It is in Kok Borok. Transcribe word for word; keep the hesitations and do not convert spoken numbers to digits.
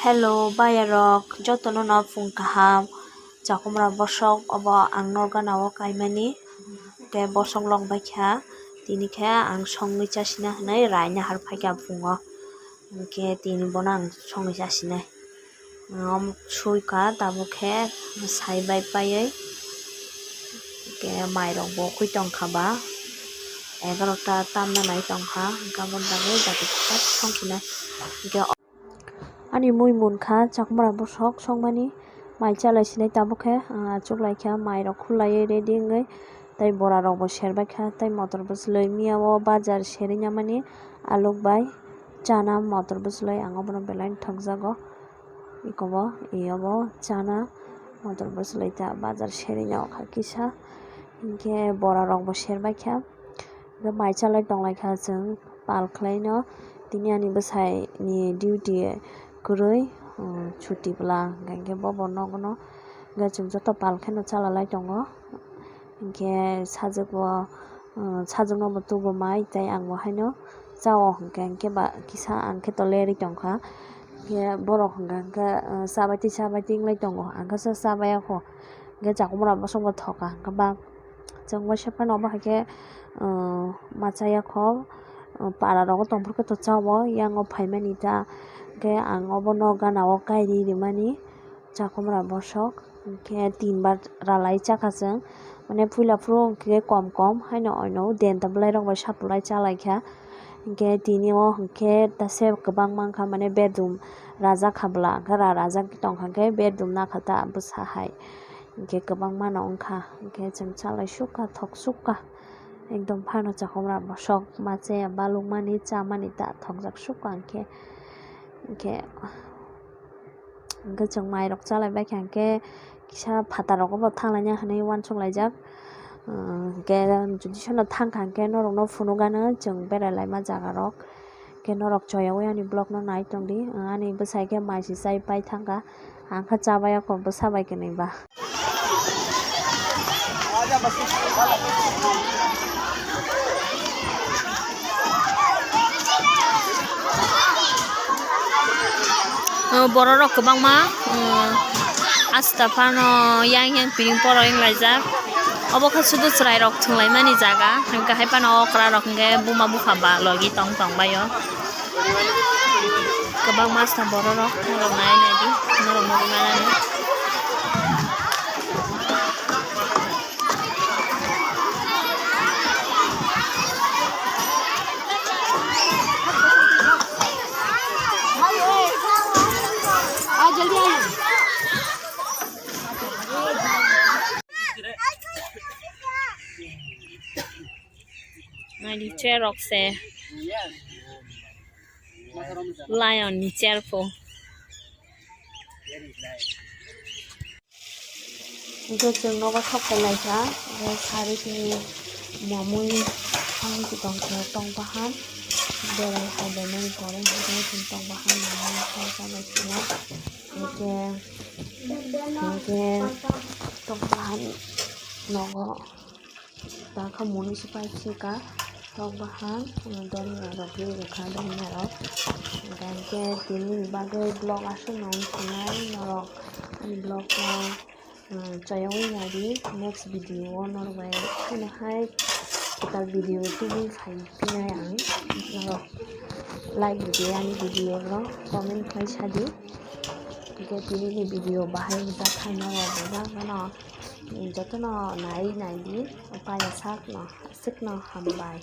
Hello, bayarok, jotono no phung kaham. Chakhumra bosok obo ang no gana o kaimani. Hwnkhe bosok lok bai kha, tini khe ang songwi chasina hwnwi raina har phaikha phungo. Hwnkhe tini bono ang songwi chasinai. Omo sui kha tabuk khe sai bai paiwi. Hwnkhe mairok bo khui tongkha ba, egarota tamna nai tongkha, hwnkhe aboni bagwi jati kwchak songkhinai. Hwnkhe ani mui munkha Chakhumra bosok songmani, mai chalai sinai tabuk khe, ah, achuk lai kha, mairok khulaiwi ready wngwi, tei borarok bo serbai kha, tei motor bwswlwi miya o bajar serina mani aluk bai chana motor bwswlwi ang obono belai thokjago. Ikobo, iyobo chana motor bwswlwi ta bajar serina o kha kisa, hinkhe borarok bo serbai kha. Hwnkhe mai chalai tonglaikha chwng pal khlaino, tini ani bwsaini duty kwrwi, um, chuti bwla, hwnkhe bobo nogono, hwnkhe chwng joto pal kheno chalalai tongo. Hwnkhe sajwkbo, um, sajwkno bo tubu mai tei ang bo haino chao hwnkhe, hwnkhe ba kisa ang khe tolerwi tongkha. Hwnkhe borok hwnkha hwnkhe, um, chabaitwi chabaitwi wnglai tongo, ang khe cha chabaiya kho, hwnkhe Chakhumra bosongbo thoka hwnkhe ba. Chwng waisa phano obo hai khe, uh, ma chaya kho, uh, para rogo tongphuru khe to chao, yang o phaimani ta, hwnkhe ang obo no gana o kairi rimani Chakhumra bosok, hwnkhe tin bar ralai chakha chwng, mane puila phuru hwnkhe kom kom haino oino denta bwlai rok bai sapulai chalaikha, hwnkhe tini o hwnkhe ta se kwbangma wngkha mane bedroom rajak kha bwla, hwnkhe ra rajak tongkha hwnkhe bedroom nakha ta bwsa hai. Hwnkhe kwbangmano wngkha, hwnkhe chwng chalai sukha, thok sukha. Ekdom phano Chakhumra bosok ma chaya balukmani, chamani ta thokjak sukha hwnkhe. Hwnkhe, hwnkhe chwng mairok chalai baikha hwnkhe kisa phataro obo thanglaina hwnwi uansuk laijak. Hwnkhe jodi sono thangkha hwnkhe norokno phunukgano chwng berai laima jagarok. Khe norok choyaui ani vlog no nai tongdi. Ani bwsai khe mai se chai pai thangkha. Ang khe chabai o kok bwsa bai kwnwi ba. O borok rok kwbangma, um, asta phano yang yang piring poro wng laijak. Obo khe sudu chwrai rok thwng laimani jaga, hwnkhe hai phano okra rok hwnkhe buma bupha ba logi tong tong bai o. Kwbangma asta borok rok, norok nai nai di, norok nugwi manani. Naidi chair rok se lion ni chair pho. Hwnkhe chwng nogo sok khe lai kha, hwnkhe sari tini mamui thang tong khe tong bahan, berai hai bai mani pore hwnkhe chwng tong bahan mamui thang khe lai kheno, hwnkhe, hwnkhe tong bahan nogo. Takha muni se pai sika tok bahan, um, domiya rok ri rwkha domiya rok. Hwnkhe tini ni bagwi vlog aswk no wng thanai norok ani vlog no, um, choyogwi nai di next video o norok bai haino hai kwtal video tubui phai phinai ang norok like rwdi ani video no comment khai sadi. Hwnkhe tini ni video bahai rijak hai norok bo jak mano. Jotono nai nai di, paya sak no, aswk no hambai.